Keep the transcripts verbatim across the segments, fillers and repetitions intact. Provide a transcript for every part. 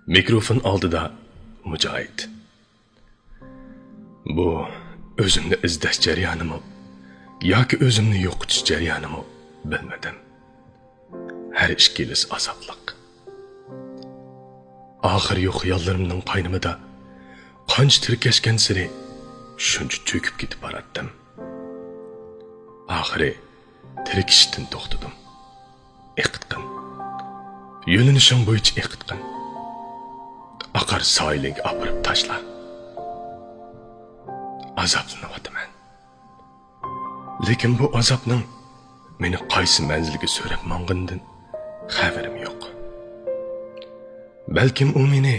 مىكروفون ئالدىدا مۇجاھىد. بۇ ئۆزۈمنى ئىزدەش جەريانىمۇ ياكى ئۆزۈمنى يوقىتىش جەريانىمۇ بىلمىدىم. ھەر ئىككىلىسى ئازابلىق. ئاخىرى يوق خىياللىرىمنىڭ قاينىمىدا قانچە تىركەشكەنسېرى شۇنچە چۆكۈپ كېتىپ باراتتىم. ئاخىرى تىركىشىشتىن توختىدىم. ئېقىتقىن. يۆنىلىشىڭ بويىچە ئېقىتقىن. ئاقار ساھىلىڭگە ئاپىرىپ تاشلا. ئازابلىنىۋاتىمەن. لېكىن بۇ ئازابنىڭ مېنى قايسى مەنزىلگە سۆرەپ ماڭغىنىدىن خەۋىرىم يوق. بەلكىم ئۇ مېنى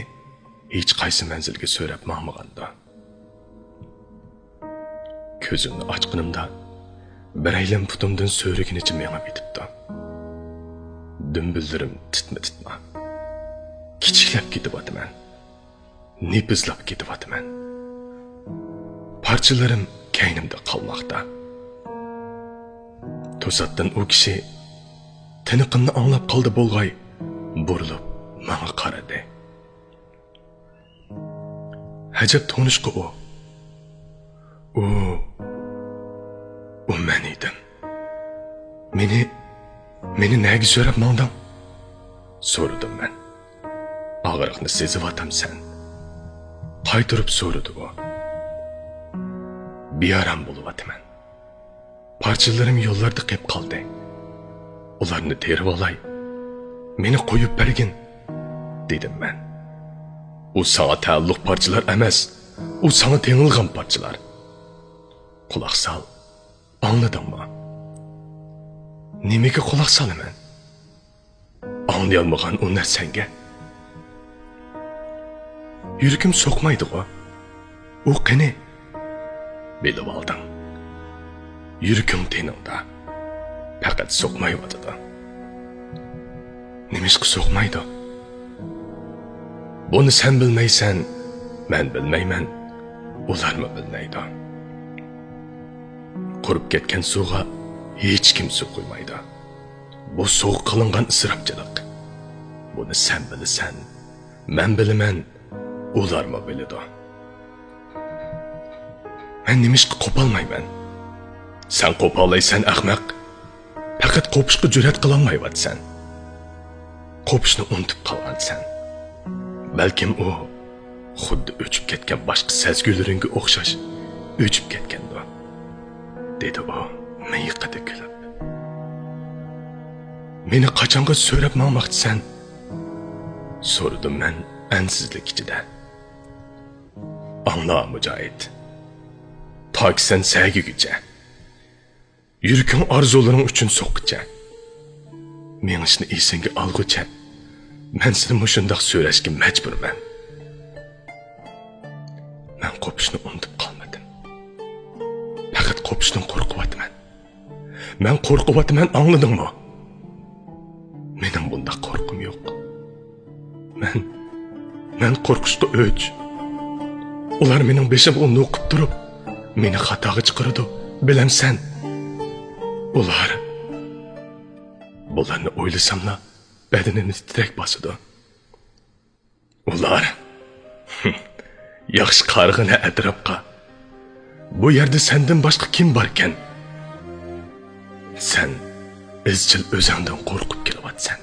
ھېچقايسى مەنزىلگە سۆرەپ ماڭمىغاندۇ. كۆزۈمنى ئاچقىنىمدا بىرەيلەن پۇتۇمدىن سۆرىگىنىچە مېڭىپ يېتىپتۇ. دۈمبىلىرىم تىتما-تىتما. كىچىكلەپ كېتىۋاتىمەن. نېپىزلاپ كېتىۋاتىمەن. پارچىلىرىم كەينىمدە قالماقتا. توساتتىن ئۇ كىشى تىنىقىمنى ئاڭلاپ قالدى بولغاي، بۇرۇلۇپ ماڭا قارىدى. ئەجەب تونۇشقۇ ئۇ. ئۇ، ئۇ مەن ئىدىم. مېنى، مېنى نەگە سۆرەپ ماڭدىڭ؟ سورىدىم مەن. ئاغرىقنى سېزىۋاتامسەن؟ قايتۇرۇپ سورىدى ئۇ. بىئارام بولۇۋاتىمەن. پارچىلىرىم يوللاردا قېپ قالدى. ئۇلارنى تېرىۋالاي. مېنى قويۇپ بەرگىن، دېدىم مەن. ئۇ ساڭا تەئەللۇق پارچىلار ئەمەس، ئۇ ساڭا تېڭىلغان پارچىلار. قۇلاق سال، ئاڭلىدىڭمۇ؟ نېمىگە قۇلاق سالىمەن؟ ئاڭلىيالمىغان ئۇ نەرسەڭگە. يۈرىكىم سوقمايدىغۇ. ئۇ قېنى؟ بىلىۋالدىڭ. يۈرىكىڭ تېنىڭدا. پەقەت سوقمايۋاتىدۇ. نېمىشقا سوقمايدۇ؟ بۇنى سەن بىلمەيسەن، مەن بىلمەيمەن، ئۇلارمۇ بىلمەيدۇ. قۇرۇپ كەتكەن سۇغا ھېچكىم سۇ قۇيمايدۇ. بۇ سۇغا قىلىنغان ئىسراپچىلىق. بۇنى سەن بىلىسەن، مەن بىلىمەن، ئۇلارمۇ بىلىدۇ. مەن نېمىشقا قوپالمايمەن؟ سەن قوپالايسەن، ئەخمەق. پەقەت قوپۇشقا جۈرئەت قىلالمايۋاتىسەن. قوپۇشنى ئۇنتۇپ قالغانسەن. بەلكىم ئۇ خۇددى ئۆچۈپ كەتكەن باشقا سەزگۈلىرىڭگە ئوخشاش ئۆچۈپ كەتكەندۇ، دېدى ئۇ مىيىقىدا كۈلۈپ. مېنى قاچانغا سۆرەپ ماڭماقچىسەن؟ سورىدىم مەن ئەنسىزلىك ئىچىدە. ئاڭلا، مۇجاھىد. تاكى سەن سەگىگىچە. يۈرىكىڭ ئارزۇلىرىڭ ئۈچۈن سوققىچە، مېڭىشنى ئېسىڭگە ئالغۇچە، مەن سېنى مۇشۇنداق سۆرەشكە مەجبۇرمەن. مەن قوپۇشنى ئۇنتۇپ قالمىدىم. پەقەت قوپۇشتىن قورقۇۋاتىمەن. مەن قورقۇۋاتىمەن، ئاڭلىدىڭمۇ؟ مېنىڭ بۇنداق قورقۇم يوق. مەن، مەن قورقۇشقا ئۆچ. ئۇلار مېنىڭ بېشىمغا نوقۇپ تۇرۇپ، مېنى خاتاغا چىقىرىدۇ، بىلەمسەن؟ ئۇلار، بۇلارنى ئويلىساملا، بەدىنىمنى تىترەك باسىدۇ. ئۇلار، ياخشى قارىغىنە ئەتراپقا. بۇ يەردە سەندىن باشقا كىم باركەن؟ سەن ئىزچىل ئۆزۈڭدىن قورقۇپ كېلىۋاتىسەن.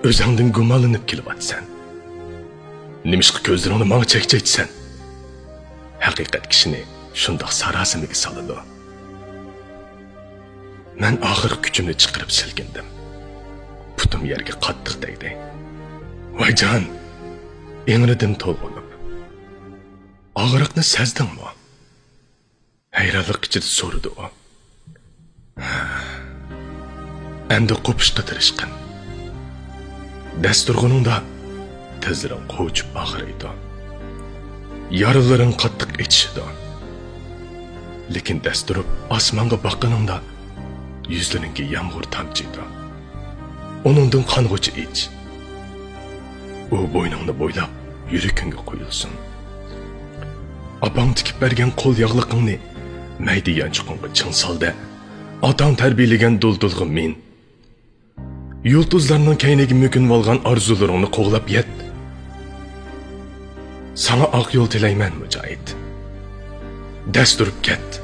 ئۆزۈڭدىن گۇمانلىنىپ كېلىۋاتىسەن. نېمىشقا كۆزلىرىڭنى ماڭا چەكچەيتىسەن؟ ھەقىقەت كىشىنى شۇنداق ساراسىمىگە سالىدۇ. مەن ئاخىرقى كۈچۈمنى چىقىرىپ سىلكىندىم. پۇتۇم يەرگە قاتتىق تەگدى. ۋايجان! ئىڭرىدىم تولغىنىپ. ئاغرىقنى سەزدىڭمۇ؟ ھەيرانلىق ئىچىدە سورىدى ئۇ. ئەمدى قوپۇشقا تىرىشقىن. دەس تۇرغىنىڭدا تىزلىرىڭ قوچۇپ ئاغرىيدۇ. يارىلىرىڭ قاتتىق ئېچىشىدۇ. لېكىن دەس تۇرۇپ ئاسمانغا باققىنىڭدا يۈزلىرىڭگە يامغۇر تامچىيدۇ. ئۇنىڭدىن قانغۇچە ئىچ. ئۇ بوينۇڭنى بويلاپ يۈرىكىڭگە قۇيۇلسۇن. ئاپاڭ تىكىپ بەرگەن قول ياغلىقىڭنى مەيدە يانچۇقۇڭغا چىڭ سال-دە، ئاتاڭ تەربىيەلىگەن دۇلدۇلغا مىن. يۇلتۇزلارنىڭ كەينىگە مۆكۈنۈۋالغان ئارزۇلىرىڭنى قوغلاپ يەت. ساڭا ئاق يول تىلەيمەن، مۇجاھىد. دەس تۇرۇپ كەت.